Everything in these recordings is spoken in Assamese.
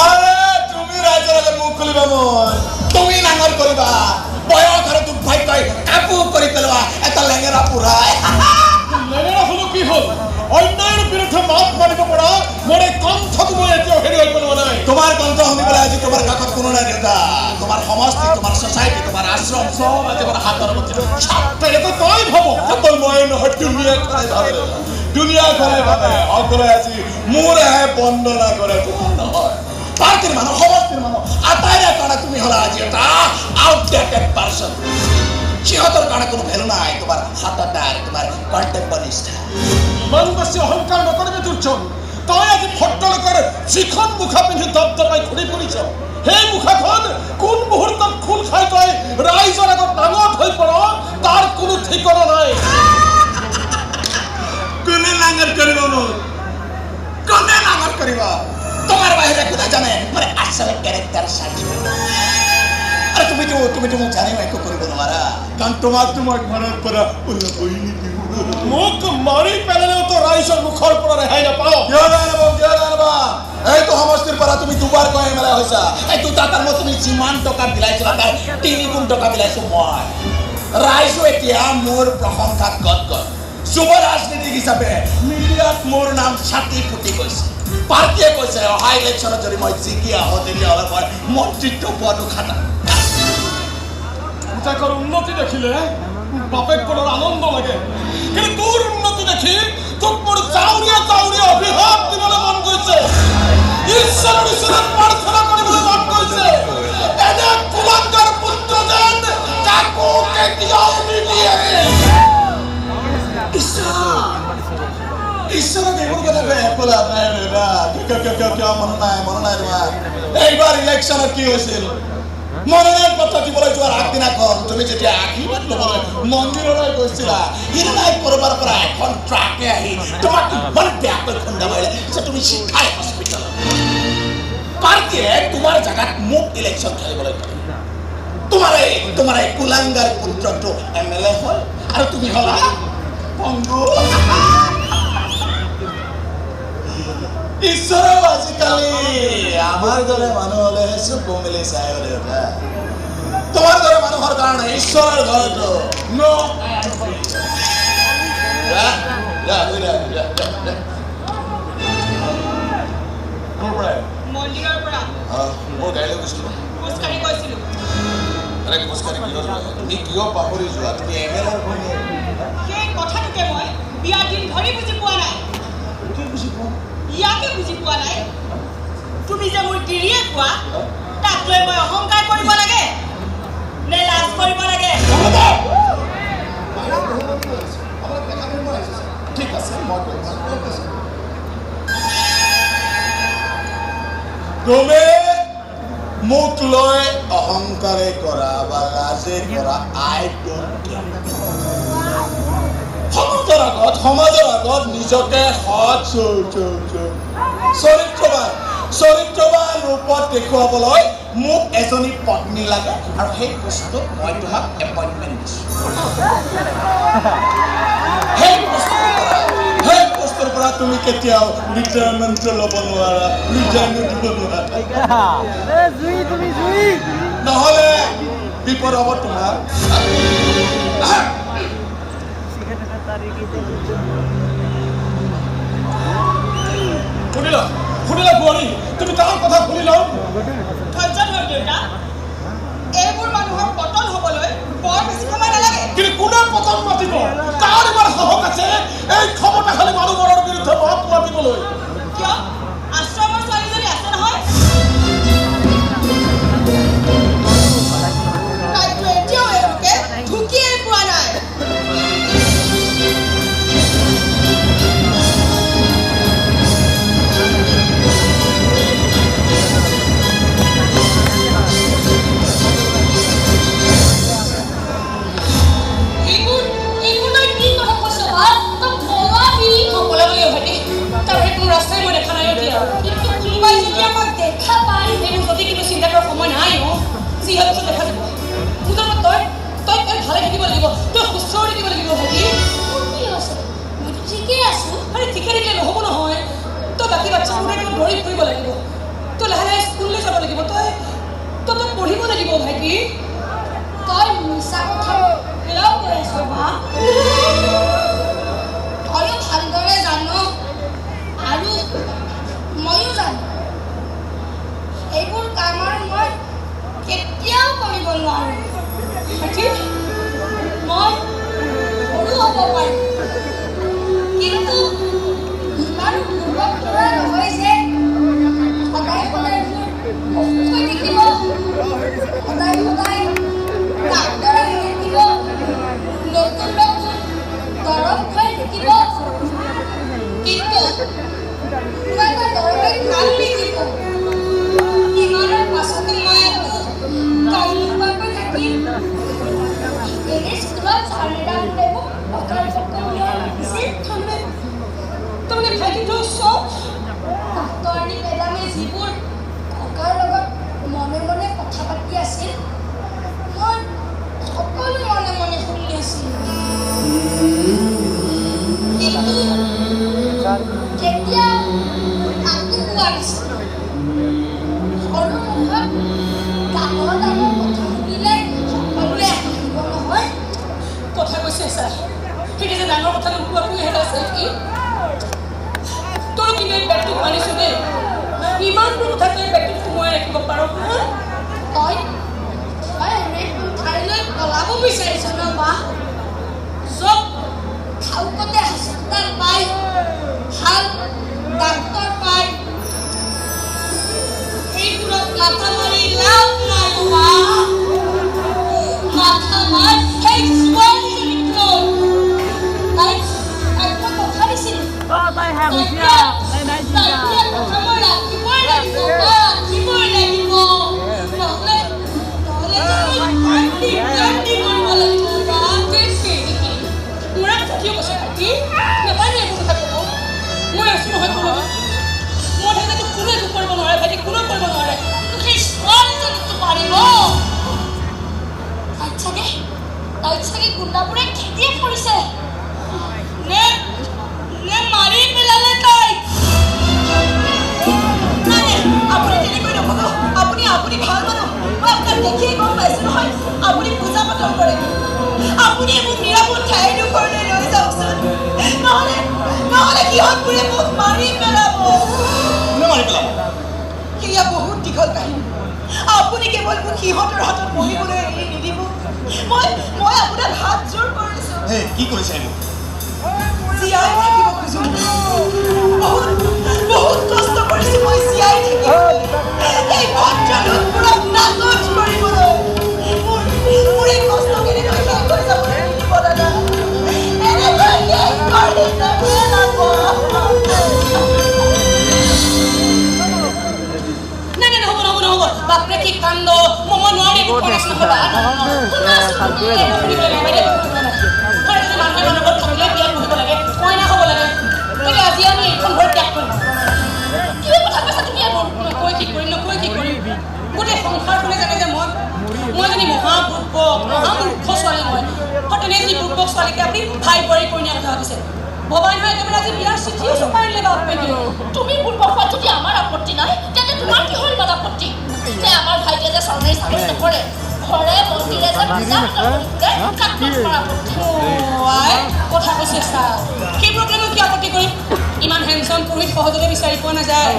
আৰে, তুমি ৰাইজৰ আগত মুখ খুলিবা মোৰ, তুমি নাঙৰ কৰিবা। বয়স আৰু দুৰ্ভাগ্যই কাবু কৰি পেলোৱা এটা লেঙেৰা পুৰাই। লেঙেৰা হ'লো কি হ'ল? অন্যায়ৰ বিৰুদ্ধে মাত মাতিব পৰা মোৰ এই কণ্ঠটো মই এতিয়াও হেৰুৱাই পেলোৱা নাই। তোমাৰ কণ্ঠ শুনিবলৈ আজি তোমাৰ কাষত কোনো নাই দেউতা। তোমাৰ সমষ্টি, তোমাৰ ছচাইটি, তোমাৰ আশ্ৰম চব আজি মোৰ হাতৰ মুঠিত। তেনেকৈ তই ভাব। কেৱল মই নহয়, দুনীয়াখনে ভাবে, দুনীয়াখনে ভাবে। সকলোৱে আজি মোৰহে বন্দনা কৰে, তোমাৰ নহয়। পাৰ্টিৰ মানুহ, সমষ্টিৰ মানুহ আটাইৰে কাৰণে তুমি হ'লা আজি এটা আউটডেটেড পাৰ্চন। সিহঁতৰ কাৰণে কোনো ভেলু নাই তোমাৰ সততাৰ, তোমাৰ কৰ্তব্য নিষ্ঠা। ইমান বেছি অহংকাৰ নকৰিবি দুৰ্জন। তই আজি ভদ্ৰলোকৰ যিখন মুখা পিন্ধি দপদপাই ঘূৰি ফুৰিছ, সেই মুখাখন কোন মুহূৰ্তত খোল খাই তই ৰাইজৰ আগত নাঙঠ হৈ পৰ, তাৰ কোনো ঠিকনা নাই। কোনে নাঙঠ কৰিব মোক? কোনে নাঙঠ কৰিব? তোমাৰ বাহিৰে কোনে জানে মানে আচল কেৰেক্টাৰ চাৰ্টিফিকেট? আৰে, তুমিতো মোক জানিও একো কৰিব নোৱাৰা, কাৰণ তোমাক তোমাৰ ঘৰৰ পৰা ওলাবই নিদিওঁ। মোক মাৰি পেলালেও তো ৰাইজৰ মুখৰ পৰা ৰেহাই নাপাওঁ। কিয় ৰেহাই নাপাম? কিয় ৰেহাই নাপাম? এইটো সমষ্টিৰ পৰা তুমি দুবাৰকৈ এম এল এ হৈছা। এই দুটা টাৰ্মত তুমি যিমান টকা বিলাইছিলা, তাৰ 3 গুণ টকা বিলাইছো মই। ৰাইজো এতিয়া মোৰ প্ৰশংসাত গদগদ। যুৱ ৰাজনীতিক হিচাপে মিডিয়াত মোৰ নাম ছাটি ফুটি গৈছে। পাৰ্টীয়ে কৈছে, অহা ইলেকশ্যনত যদি মই জিকি আহোঁ, তেতিয়াহ'লে মই মন্ত্ৰিত্ব পোৱাটো খাটাং। পুতেকৰ উন্নতি দেখিলে বাপেকবোৰৰ আনন্দ লাগে, কিন্তু তোৰ উন্নতি দেখি তোক মোৰ জাউৰিয়ে জাউৰিয়ে অভিশাপ দিবলৈ মন গৈছে, ঈশ্বৰৰ ওচৰত প্ৰাৰ্থনা কৰিবলৈ মন গৈছে, এনে কুলাংগাৰ পুত্ৰ যেন কাকো কেতিয়াও নিদিয়ে। ঈশ্বৰ, ঈশ্বৰক এইবোৰ কথা কৈ একো লাভ নাই দেউতা। কিয়, কিয়, কিয়, কিয় মনত নাই? মনত নাই তোমাৰ এইবাৰ ইলেকশ্যনত কি হৈছিল? মনোনয়ন পত্ৰ দিবলৈ যোৱাৰ আগদিনাখন তুমি যেতিয়া আশীৰ্বাদ ল'বলৈ মন্দিৰলৈ গৈছিলা, সিদিনাই ক'ৰবাৰ পৰা এখন ট্ৰাকে আহি তোমাক ইমান বেয়াকৈ খুন্দা মাৰিলে যে তুমি চিধাই হস্পিটেলত। পাৰ্টীয়ে তোমাৰ জেগাত মোক ইলেকশ্যন খেলিবলৈ ক'লে। তোমাৰ এই কুলাংগাৰ পুত্ৰটো এম এল এ হ'ল আৰু তুমি হ'লা পংগু। ঈশ্বৰেও আজিকালি আমাৰ দৰে মানুহ হ'লেহে চকু মেলি চাই। অ দেউতা, তোমাৰ দৰে মানুহৰ কাৰণে ঈশ্বৰৰ ঘৰতো ন যা, যা, যা, যা, যা, যা। ক'ৰ পৰাই? মন্দিৰৰ পৰা। আহ, মোৰ গাড়ী লৈ গৈছিলো। খোজকাঢ়ি গৈছিলো। আৰে, খোজকাঢ়ি কিয় যোৱা? তুমি কিয় পাহৰি যোৱা তুমি এম এল এৰ? সেই কথাটোকে মই বিয়াৰ দিন ধৰি বুজি পোৱা নাই। কি বুজি পোৱা? ইয়াকে বুজি পোৱা নাই, তুমি যে মোৰ গিৰিয়ে কোৱা, তাক লৈ মই অহংকাৰ কৰিব লাগে নে লাজ কৰিব লাগে? বাহিৰত বহু মানুহ আছে। আপোনাক দেখা কৰিব আহিছে। ঠিক আছে, মই গৈ আছো। তুমি মোক লৈ অহংকাৰে কৰা বা লাজে কৰা, I don't care. সমাজৰ আগত নিজকে সৎ, চৰিত্ৰবান চৰিত্ৰবান ৰূপত দেখুৱাবলৈ মোক এজনী পত্নী লাগে আৰু সেই বস্তুটোত মই তোমাক এপইণ্টমেণ্ট দিছোঁ। সেই বস্তুৰ পৰা তুমি কেতিয়াও ৰিটায়াৰমেণ্ট ল'ব নোৱাৰা, ৰিটায়াৰমেণ্ট দিব নোৱাৰা। জুই, তুমি জুই। নহ'লে বিপদ হ'ব তোমাৰ। শুনিলা, শুনিলা বোৱাৰী? তুমি তাৰ কথা শুনিলা? ধৈৰ্য ধৰ দেউতা, এইবোৰ মানুহৰ পতন হ'বলৈ বৰ বেছি সময় নালাগে। কিন্তু কোনে পতন মাতিব? তাৰ ইমান সাহস আছে এই ক্ষমতাশালী মানুহবোৰৰ বিৰুদ্ধে মাত মাতিবলৈ? কিয়, আশ্ৰমৰ ছোৱালীজনী আছে নহয়। তাইতো এতিয়াও এওঁলোকে ঢুকিয়েই পোৱা নাই। এইবোৰ এইবোৰ তই কি কথা কৈছ হা? তই পলাবি? পলাব লাগিব ভাইটি, তাৰ বাহিৰে কোনো ৰাস্তাই মই দেখা নাই এতিয়া। কিন্তু কোনোবাই যদি আমাক দেখা পায়? এইবোৰ যদি কিন্তু চিন্তা কৰাৰ সময় নাই। অ, যি হয় পিছত দেখা যাব। মুঠৰ ওপৰত তই তই তই ভালে থাকিব লাগিব, তই সুস্থ হৈ থাকিব লাগিব ভাইটি। মোৰ কি হৈছে? মইতো ঠিকেই আছো। আৰে, ঠিকে থাকিলে নহ'ব নহয়। তই বাকী সৰুতে তই দৌৰি ফুৰিব লাগিব, তই লাহে লাহে স্কুললৈ যাব লাগিব, তই তই তই পঢ়িব লাগিব ভাইটি। তই মিছা কথা কিয় কৈ আছ মা? তয়ো ভালদৰে জান আৰু ময়ো জানো, এইবোৰ কাম আৰু মই কেতিয়াও কৰিব নোৱাৰোঁ। ভাইটি, মই সৰু হ'ব পাৰোঁ, কিন্তু ইমান দুৰ্বল ল'ৰা নহয় যে সদায় সদায় মোৰ অসুখ হৈ থাকিব, সদায় সদায় ডাক্তৰ আহি থাকিব, নতুন নতুন দৰৱ খুৱাই থাকিব, কিন্তু কোনো এটা দৰৱে কাম নিদিব। ইমানৰ পাছতো মই একো গম নোপোৱাকৈ থাকিম। এনে স্কুলত ছাৰ মেডামবোৰে মোক অকাল পকল বুলিহে মাতিছিল। তাৰমানে ভাইটি তই চব ডাক্তৰণী মেডামে যিবোৰ ককাৰ লগত মনে মনে কথা পাতি আছিল, মই সকলো মনে মনে শুনি আছিলোঁ, কিন্তু কেতিয়াও কাকো কোৱা নাছিলোঁ। সৰু মুখত ডাঙৰ ডাঙৰ কথা শুনিলে সকলোৱে হাঁহিব নহয়। কথা কৈছে ছাৰ, ঠিক আছে, ডাঙৰ কথা নোকোৱাকৈ হেৰাইছে কি তোৰ, কিন্তু এই বেগটোক মানিছোঁ দেই, ইমানবোৰ কথা তই বেগটোত সোমোৱাই ৰাখিব পাৰ। হা, তই তই এনে এখন ঠাইলৈ পলাব বিচাৰিছ ন মা, য'ত থাউকতে হাস্পতাল পায়, ভাল ডাক্তৰ পায়? সেইবোৰত মাথা মাৰি লাভ নাই মা। মাথা মাৰ সেই ছোৱালীজনীক লৈ। তাইক তাইক মই কথা দিছিলোঁ। তাই শেষ হৈছে, তাই নাই। তাইক দিয়া কথা মই ৰাখিবই লাগিব মা, ৰাখিবই লাগিব। নহ'লে নহ'লে যে মই কান্দি কান্দি মৰিব লাগিব মা। মোৰা কথা কিয় কৈছে ভাইটি? নাপায় এইবোৰ কথা ক'ব। মই আছোঁ নহয় তোৰ লগত। মই থাকিলে তোক কোনো একো কৰিব নোৱাৰে ভাইটি, কোনেও কৰিব নোৱাৰে। কিন্তু সেই ছোৱালীজনীকতো পাৰিব। তাইক চাগে তাইক চাগে গুণ্ডাবোৰে খেদিয়ে ফুৰিছে নে নে মাৰি পেলালে তাইক? নাই নাই, আপুনি তেনেকৈ নক'ব। আপুনি আপুনি ভাল মানুহ, মই আপোনাক দেখিয়েই গম পাইছোঁ নহয় আপুনি পূজা পাতল কৰে। আপুনি মোক নিৰাপদ ঠাইডোখৰলৈ লৈ যাওকচোন, নহ'লে নহ'লে সিহঁতবোৰে মোক মাৰি পেলাব। কোনে মাৰি পেলাব? সেয়া বহুত দীঘল কাহিনী। আপুনি কেৱল মোক সিহঁতৰ হাতত মৰিবলৈ এৰি নিদিব। মই মই আপোনাক হাত জোৰ কৰিছোঁ। হেই, কি কৰিছে এইবোৰ? জীয়াই থাকিব খোজো। বহুত বহুত কষ্ট কৰিছোঁ মই জীয়াই থাকিবলৈ, এই ভদ্ৰলোকবোৰক নাকচ কৰিবলৈ। মোৰ মোৰ এই কষ্টখিনি শেষ হৈ যাবলৈ নিদিব দাদা, এনেকৈ শেষ কৰি নেপেলাব। নাই নাই, নহ'ব নহ'ব নহ'ব। বাপৰে, কি কাণ্ড! মই নোৱাৰিম এইবোৰ কৰা। নহ'ব। শুনিবলৈ নাই বাইদেউ, যদি মানুহে মানুহৰ ঘৰত থাকিলে বিয়াত বহিব লাগে, কইনা হ'ব লাগে, গতিকে আজি আমি এইখন ঘৰ ত্যাগ কৰিম। কি কথা কৈছা তুমি এইবোৰ? নকৈ কি কৰিম, নকৈ কি কৰিম? গোটেই সংসাৰখনে জানে যে মই মই এজনী মহাবুৰ্বক, মহামূৰ্খ ছোৱালী মই। আৰু তেনে এজনী বুৰ্বক ছোৱালীকে আপুনি ভাই বোৱাৰী কৰি নিয়াৰ কথা ভাবিছে। ভবাই নহয়, একেবাৰে আজি বিয়াৰ চিঠিও চপাই আনিলে বাপেকে। তুমি বুৰ্বক হোৱাত যদি আমাৰ আপত্তি নাই, তেন্তে তোমাৰ কিহৰ ইমান আপত্তি যে আমাৰ ভাইটিয়ে যে চৰকাৰী চাকৰি নকৰে, ঘৰে মন্দিৰে যে পূজা পাতল কৰি ফুৰে, তাতনো তোমাৰ আপত্তি? অ' আই, কথা কৈছে চা। সেইবোৰক লৈ মই কি আপত্তি কৰিম? ইমান হেণ্ডচাম পুৰোহিত সহজতে বিচাৰি পোৱা নাযায়।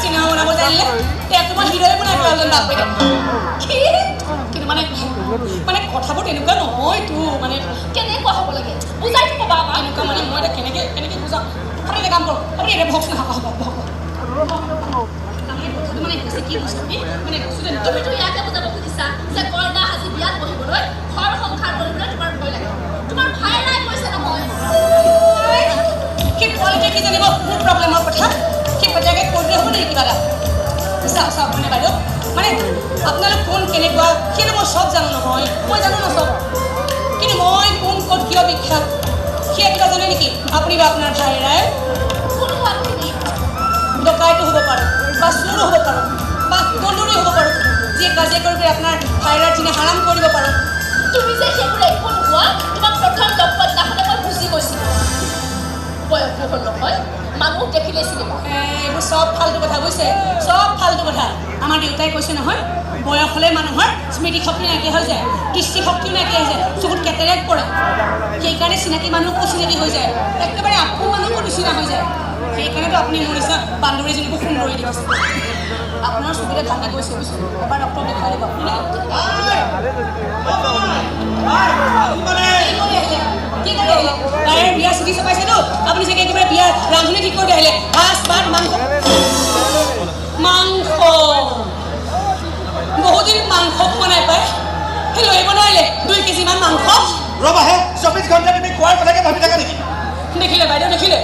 চিনেমা বনাব জানিলে তেওঁক তোমাৰ হিৰ'ই বনাই পেলালে বাপেকে। কি? কিন্তু মানে মানে কথাবোৰ তেনেকুৱা নহয়তো, মানে কেনেকুৱা হ'ব লাগে বুজাইতো ক'বা আমাক। এনেকুৱা মানে মই এতিয়া কেনেকৈ কেনেকৈ বুজাম? আপুনি এটা কাম কৰক, আপুনি এতিয়া বহকচোন। আহক আহক, বহক। তাৰমানে কথাটো মানে হৈছে কি বুজিছে আপুনি, মানে বস্তুটো এনেকুৱা। তুমিতো ইয়াকে বুজাব খুজিছা যে কইনা সাজি বিয়াত বহিবলৈ, ঘৰ সংসাৰ কৰিবলৈ তোমাৰ ভয় লাগে। তোমাৰ ভাইৰাই কৈছে নহয়? সেই পোৱালিটোৱে কি জানিব মোৰ প্ৰব্লেমৰ কথা? সেই কথাকে কৈ দিলে হ'ব নেকি কিবা এটা? চাওক চাওক, মানে বাইদেউ, মানে আপোনালোক কোন কেনেকুৱা সেইটো মই চব জানো নহয়, মই জানো ন চব। কিন্তু মই কোন, ক'ত, কিয় বিখ্যাত সেয়া কিবা জানে নেকি আপুনি বা আপোনাৰ ভাইৰাই? কোনো হোৱা তুমি? ডকাইতো হ'ব পাৰোঁ বা চোৰো হ'ব পাৰোঁ বা গন্দুৰী হ'ব পাৰোঁ, যিয়ে কাজিয়া কৰি কৰি আপোনাৰ ভাইৰাৰ জিনে হাৰাম কৰিব পাৰোঁ। তুমি যে সেইবোৰ একো নোহোৱা, তোমাক প্ৰথম লগ পোৱা দিনাখনে মই বুজি গৈছিলোঁ। বয়সো হ'ল নহয়। মানুহ দেখিলে চিনি পাওঁ। এইবোৰ চব ফাল্টু কথা বুজিছে, চব ফাল্টু কথা। আমাৰ দেউতাই কৈছে নহয়, বয়স হ'লে মানুহৰ স্মৃতিশক্তি নাইকিয়া হৈ যায়, দৃষ্টিশক্তিও নাইকিয়া হৈ যায়, চকুত কেটেৰেক্ট পৰে। সেইকাৰণে চিনাকি মানুহকো চিনাকি হৈ যায়, একেবাৰে আপোন মানুহকো নিচিনা হৈ যায়। সেইকাৰণেতো আপুনি মোৰ নিচিনা বান্দৰীজনীকো সুন্দৰী দেখিছে। আপোনাৰ চকুতে ভাঙি গৈছে বুজিছে, এবাৰ ডক্টৰক দেখুৱাই দিব। কি কৰি আহিলে? তাইৰ বিয়া চিঠি চপাইছেতো, আপুনি চাগে একেবাৰে বিয়াৰ ৰান্ধনি ঠিক কৰি আহিলে। মাছ ভাত মাংস মাংস বহুদিন মাংস খোৱা নাই পাই, সেই লৈ আহিব নোৱাৰিলে 2 কেজিমান মাংস? ৰ'বাহে, 24 ঘণ্টা তুমি খোৱাৰ কথাকে ভাবি থাকা নেকি? দেখিলে বাইদেউ, দেখিলে?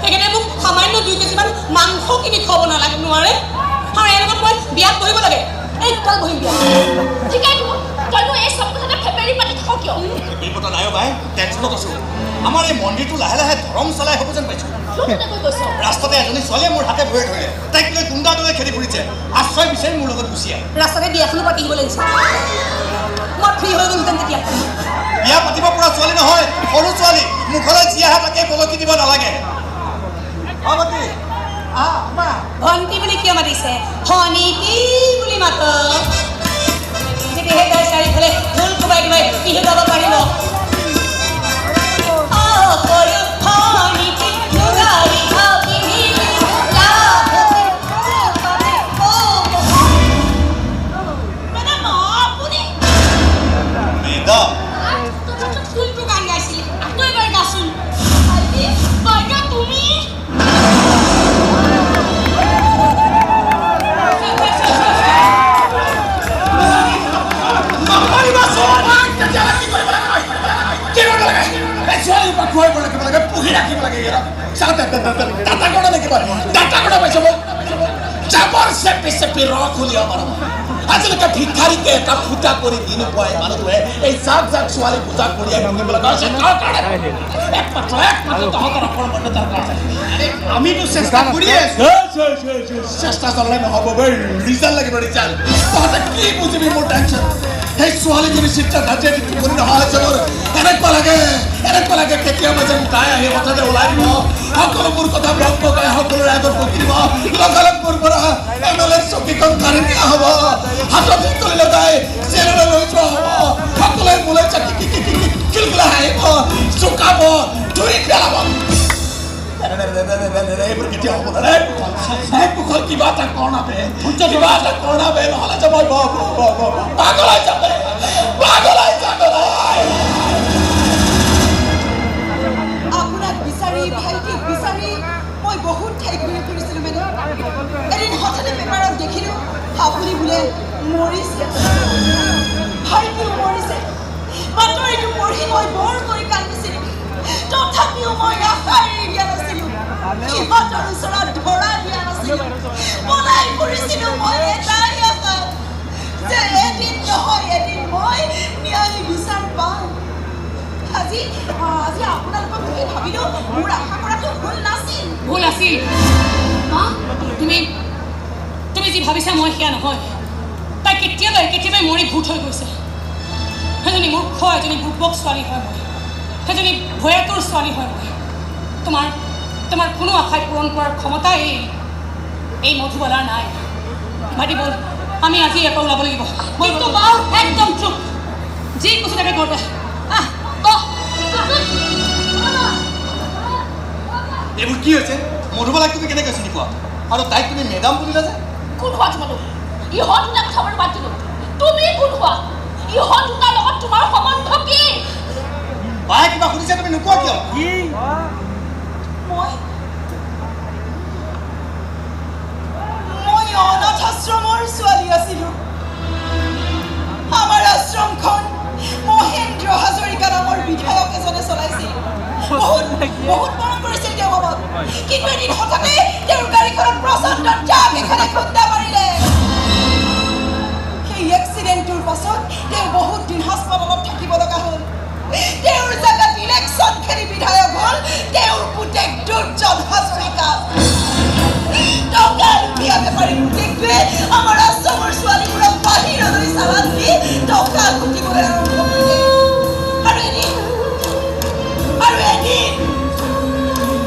সেইকাৰণে মোক সামান্য 2 কেজিমান মাংস কিনি খুৱাব নালাগে, নোৱাৰে। আৰু ইয়াৰ লগত মই বিয়াত বহিব লাগে, এই কাল বহিম বিয়াত। ঠিকেই তইনো এই চব কথাতে ফেপেৰি পাতি থাক কিয়? ফেপেৰি পতা নাই বাই, টেনশ্যনত আছোঁ। আমাৰ এই মন্দিৰটো লাহে লাহে ধৰম চলাই হ'ব যেন পাইছোঁ। ৰাস্তাতে এজনী ছোৱালীয়ে মোৰ হাতে ভৰি ধৰিলে, তাইক লৈ গুণ্ডাৰ দৰে খেদি ফুৰিছে, আশ্ৰয় বিচাৰি মোৰ লগত গুচি আহে। ৰাস্তাতে বিয়াখনো পাতি দিব লাগিছে, মই ফ্ৰী হৈ গ'লোহেঁতেন তেতিয়া। বিয়া পাতিব পৰা ছোৱালী নহয়, সৰু ছোৱালী, মুখলৈ যি আহে তাকে বলকি দিব নালাগে। ভণ্টি বুলি কিয় মাতিছে? ভনীটি বুলি মাতক, তেতিয়াহে তাই চাৰিওফালে ঢোল কোবাই কোবাই বিহু গাব পাৰিব। আজিলৈকে ভিক্ষাৰীকে এটা ফুটা কৰি দি নোপোৱা এই মানুহটোৱে এই জাক জাক ছোৱালী পূজা কৰি ভাঙিব লগা হৈছে। একমাত্ৰ একমাত্ৰ তহঁতৰ অকৰ্মণ্যতাৰ কাৰণে। আমিতো চেষ্টা কৰিয়ে চেষ্টা চলালে নহ'ব, ৰিজাল্ট লাগিব, ৰিজাল্ট। তহঁতে কি বুজিবি মোৰ টেনশ্যন? সেই ছোৱালীজনী চিত্ৰা ধাৰ্যে টোপনি নহা হৈছে মোৰ। এনেকুৱা লাগে, এনেকুৱা লাগে কেতিয়াবা যেন তাই আহি হঠাতে ওলাই দিব, সকলোবোৰ কথা বক বকাই সকলোৰে আগত বকি দিব, লগালগ মোৰ পৰা এম এল এৰ চকীখন কাঢ়ি নিয়া হ'ব, হাতত শিকলি লগাই জেললৈ লৈ যোৱা হ'ব, সকলোৱে মোলৈ খিলখিলাই হাঁহিব, জোকাব, ধুই পেলাব। এইবোৰ কেতিয়া হ'ব? কুশল, কিবা এটা কৰ না বে, কিবা এটা কৰ না বে, নহ'লে যে মই পাগল হৈ যাম, পাগল হৈ যাম। আপোনাক বিচাৰি, ভাইটিক বিচাৰি মই বহুত ঠাই ঘূৰি ফুৰিছিলোঁ মেডাম। এদিন হঠাতে পেপাৰত দেখিলোঁ আপুনি বোলে মৰিছে, ভাইটিও মৰিছে। বাতৰিটো পঢ়ি মই বৰকৈ কান্দিছিলোঁ, তথাপিও মই আশা এৰি দিয়া নাছিলোঁ, সিহঁতৰ ওচৰত ধৰা দিয়া নাছিলোঁ। পলাই ফুৰিছিলোঁ মই এটাই আশা যে এদিন নহয় এদিন মই ন্যায় বিচাৰ পাম। আজি আজি আপোনালোকক দেখি ভাবিলোঁ মোৰ আশা কৰাটো ভুল নাছিল। ভুল আছিল। তুমি তুমি যি ভাবিছা মই সেয়া নহয়। তাই কেতিয়াবাই কেতিয়াবাই মৰি ভূত হৈ গৈছে। সেইজনী মূৰ্খ, এজনী বুৰ্বক ছোৱালী হয় মই, সেইজনী ভয়াতুৰ ছোৱালী হয় মই। তোমাৰ তোমাৰ কোনো আশাই পূৰণ কৰাৰ ক্ষমতা এই মধুবালাৰ নাই। ভাইটি ব'ল, আমি আজি ইয়াৰ পৰা ওলাব লাগিব। কিন্তু একদম চুপ, যি কৈছোঁ তাকে ঘৰতে। আহ এইবোৰ কি হৈছে? মধুবালাক তুমি কেনেকৈ চিনি পোৱা? আৰু তাইক তুমি মেডাম বুলিলা যে? কোন হোৱা তোমালোক? ইহঁত দুটা কথা বাৰু বাদ দিলোঁ, তুমি কোন হোৱা? ইহঁত দুটাৰ লগত তোমাৰ সম্বন্ধ কি? বায়ে কিবা সুধিছে, তুমি নোকোৱা কিয়? মই মই অনাথ আশ্ৰমৰ ছোৱালী আছিলোঁ। আমাৰ আশ্ৰমখন মহেন্দ্ৰ হাজৰিকা নামৰ বিধায়ক এজনে চলাইছিল। বহুত বহুত মৰম কৰিছিল তেওঁ আমাক। কিন্তু এদিন হঠাতে তেওঁৰ গাড়ীখনত প্ৰচণ্ড ট্ৰাক এখনে খুন্দা মাৰিলে। সেই এক্সিডেণ্টটোৰ পাছত তেওঁ বহুত দিন হাস্পতালত থাকিব লগা হ'ল। তেওঁৰ জেগাত ইলেকশ্যন খেলি বিধায়ক হ'ল তেওঁৰ পুতেক দুৰ্জন হাজৰিকা। টকা লুভীয়া বেপাৰী পুতেকটোৱে আমাৰ আশ্ৰমৰ ছোৱালীবোৰক বাহিৰলৈ চালান দি টকা ঘটিবলৈ আৰম্ভ কৰিলে। আৰু এদিন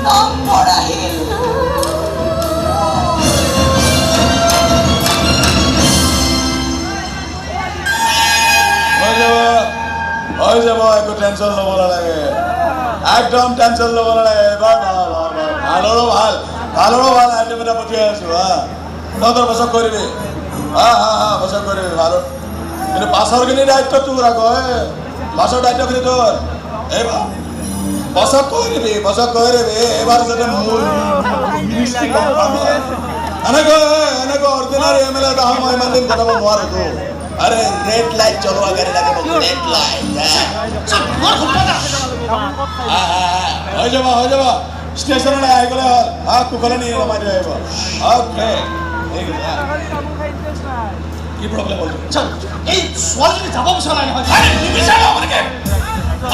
নম্বৰ আহিল। টেনশ্যন ল'ব নালাগে, একদম টেনশ্যন ল'ব নালাগে। এইবাৰ ভাল ভাল ভাল ভালৰো ভাল, ভালৰো ভাল আইটেম এটা পঠিয়াই আছোঁ। হা, তহঁতৰ পাছত কৰিবি। হা হা হা, পাছত কৰিবি ভাল। কিন্তু পাছৰখিনি দায়িত্ব তোৰ আকৌ। এই পাছৰ দায়িত্বখিনি তোৰ। এইবাৰ বছক কৈ দিবি, বছক কৈ দিবি, এইবাৰ যাতে মোৰ মিনিষ্ট্ৰী কনফাৰ্ম হয়। এনেকৈ এনেকৈ অৰ্ডিনাৰী এম এল এ এটা মই ইমান দিন কটাব নোৱাৰোতো। আৰে ৰেড লাইট জ্বলোৱা গাড়ী লাগে মোক, ৰেড লাইট। হৈ যাব, হৈ যাব। ষ্টেচনলৈ আহি গ'লে হ'ল। হা, কুশলে নি নমাই থৈ আহিব। অ'কে, ঠিক আছে। কি প্ৰব্লেম হ'ল? এই ছোৱালীজনী যাব বিচৰা নাই নহয়। আৰে নিবিচাৰে আপোনালোকে।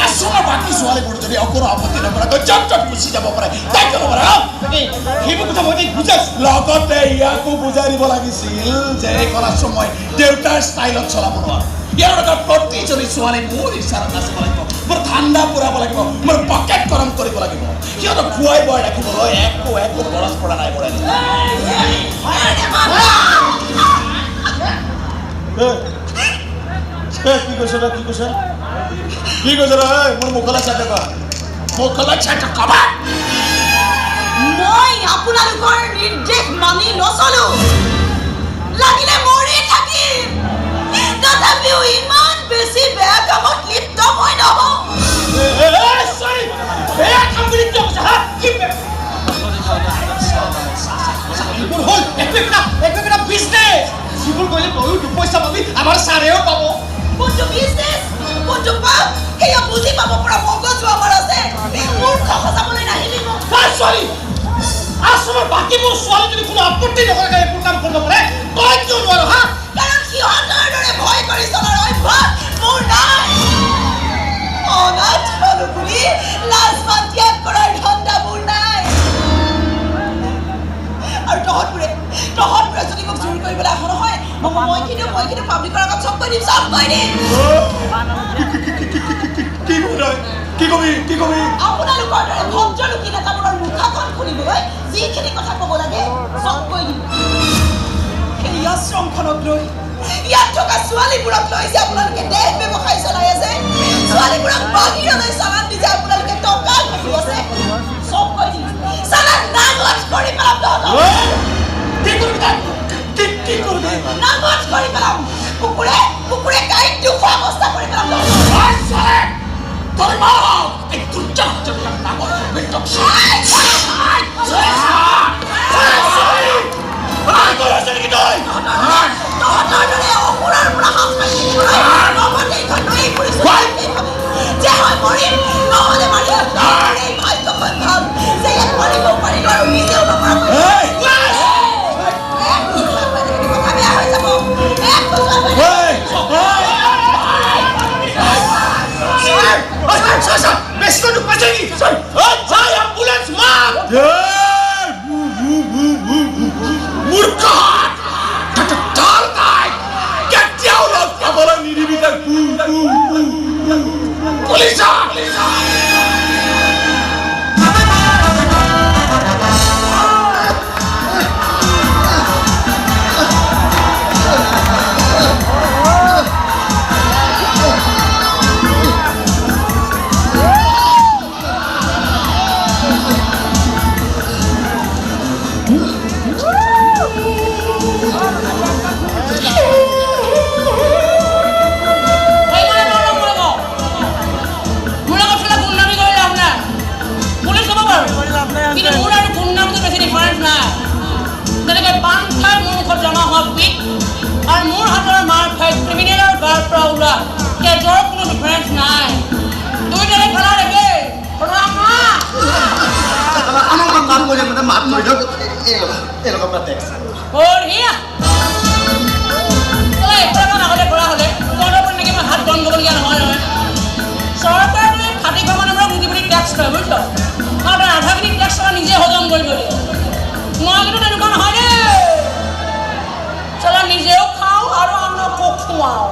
আশ্ৰমৰ বাকী ছোৱালীবোৰ যদি অকণো আপত্তি নকৰাকৈ চট চট গুচি যাব পাৰে, তাই কিয় নকৰে? হা? তাকে সেইবোৰ কথা মই তাইক বুজাইছো। লগতে ইয়াকো বুজাই দিব লাগিছিল যে এইখন আশ্ৰম মই দেউতাৰ ষ্টাইলত চলাব নোৱাৰো। ইয়াৰ লগত প্ৰতিজনী ছোৱালী মোৰ ইচ্ছাত নাচিব লাগিব, মোৰ ঠাণ্ডা পুৰাব লাগিব, মোৰ পকেট গৰম কৰিব লাগিব। সিহঁতক খুৱাই বোৱাই ৰাখিবলৈ একো একো গৰজ পৰা নাই। বৰাই কি কৈছ তই? কি কৈছ? কি কৈছ তই? মোৰ মুখলৈ চাই থাকা, মুখলৈ চাই থাকা। মই আপোনালোকৰ নিৰ্দেশ মানি নচলো, লাগিলে মৰি থাকিম, তথাপিও ইমান বেছি বেয়া কামত লিপ্ত মই নহওঁ। বেয়া কাম বুলি কিয় কৈছা? হা, কি বেয়া? এইবোৰ হ'ল একো একোটা একো একোটা বিজনেছ, যিবোৰ কৰিলে তয়ো দুপইচা পাবি, আমাৰ ছাৰেও পাব। কোনটো বিজনেছ, কোনটো পাপ, সেয়া বুজি পাব পৰা মগজু আমাৰ আছে। মূৰ্খ সজাবলৈ নাহিবি মোক। কাৰ ছোৱালী? আশ্ৰমৰ বাকীবোৰ ছোৱালী যদি কোনো আপত্তি নকৰাকৈ এইবোৰ কাম কৰিব পাৰে, তই কিয় নোৱাৰ? হা? কাৰণ সিহঁতৰ দৰে ভয় কৰি চলাৰ অভ্যাস মোৰ নাই। অনাথ হলো বুলি লাজ মান ত্যাগ কৰাৰ ধান্দা মোৰ নাই। আৰু তহঁতবোৰে যদি মোক জোৰ কৰিবলৈ আহ নহয়, মই কিন্তু পাব্লিকৰ আগত চব কৈ দিম, চব কৈ দিম। কি কবি তই? কি কবি? কি কবি? আপোনালোকৰ দৰে ভদ্ৰলোকী নেতাবোৰৰ মুখাখন খুলিবলৈ যিখিনি কথা ক'ব লাগে চব কৈ দিম। সেই আশ্ৰমখনক লৈ, ইয়াত থকা ছোৱালীবোৰক লৈ যে আপোনালোকে দেহ ব্যৱসায় চলাই আছে, ছোৱালীবোৰক বাহিৰলৈ চালান দি যে আপোনালোকে টকা ঘটি আছে, চব কৈ দিম। চালান নাঙঠ কৰি পেলাম তহঁতক। কি কৰিবি তাই? কি কি কৰিবি? নাঙঠ কৰি পেলাম। কুকুৰে কুকুৰে কাঁইট দুখোৱা অৱস্থা কৰি পেলাম তহঁতক। তোৰ মা এই দুৰ্জন নাঙঠ কৰিবি। নেকি তই? তহঁতৰ দৰে অসুৰৰ পৰা হাত সাৰি থাকিবলৈ লগতে এইখন লৈয়ে ফুৰিছো। যে হয় মৰিম, নহ'লে মাৰিম। মোৰ এই ভাগ্যখন ভাল যে ইয়াত মৰিবও পাৰিলো আৰু নিজেও নমৰাকৈ। এই! এক খোজা হৈ থাকিবি, কথা বেয়া হৈ যাব। এক খোজা হৈ বেছিকৈ দুখ পাইছে নেকি? এম্বুলেঞ্চ মাত। মূৰ্খ তাইক কেতিয়াও লগ পাবলৈ নিদিবি তাইক। পুলিচা। সেইকাৰণে মই লগ কৰিব। মোৰ লগত চালা গুণ্ডামি কৰি লাভ নাই। পুলিচ হ'ব বাৰু, কিন্তু মোৰ আৰু গুণ্ডামিটো বেছি ডিফাৰেঞ্চ নাই। তেনেকৈ পাণ খাই মোৰ মুখত জমা হোৱা পিক আৰু মোৰ হাতৰ মাৰ খাই ক্ৰিমিনেলৰ গাৰ পৰা ওলোৱা তেজৰ কোনো ডিফাৰেঞ্চ নাই। দুইটাৰে কালাৰ একেই, ৰঙা। আমাক মাফ কৰি দিয়ক, মাফ কৰি দিয়ক। এই লওক আপোনাৰ টেক্স। বঢ়িয়া। কেলা, এইবিলাক কাম আগতে কৰা হ'লে তহঁতৰ ওপৰত এনেকৈ মই হাত গৰম কৰিবলগীয়া নহয় নহয়। চৰকাৰে বোলে খাটি খোৱা মানুহবোৰক মুঠি টেক্স লয়, বুজিছ? আৰু তাৰ আধাখিনি টেক্স টকা নিজে হজম কৰিব দিয়ে। মই কিন্তু তেনেকুৱা নহয় দেই। চলা, নিজেও খাওঁ আৰু আনকো খুৱাওঁ।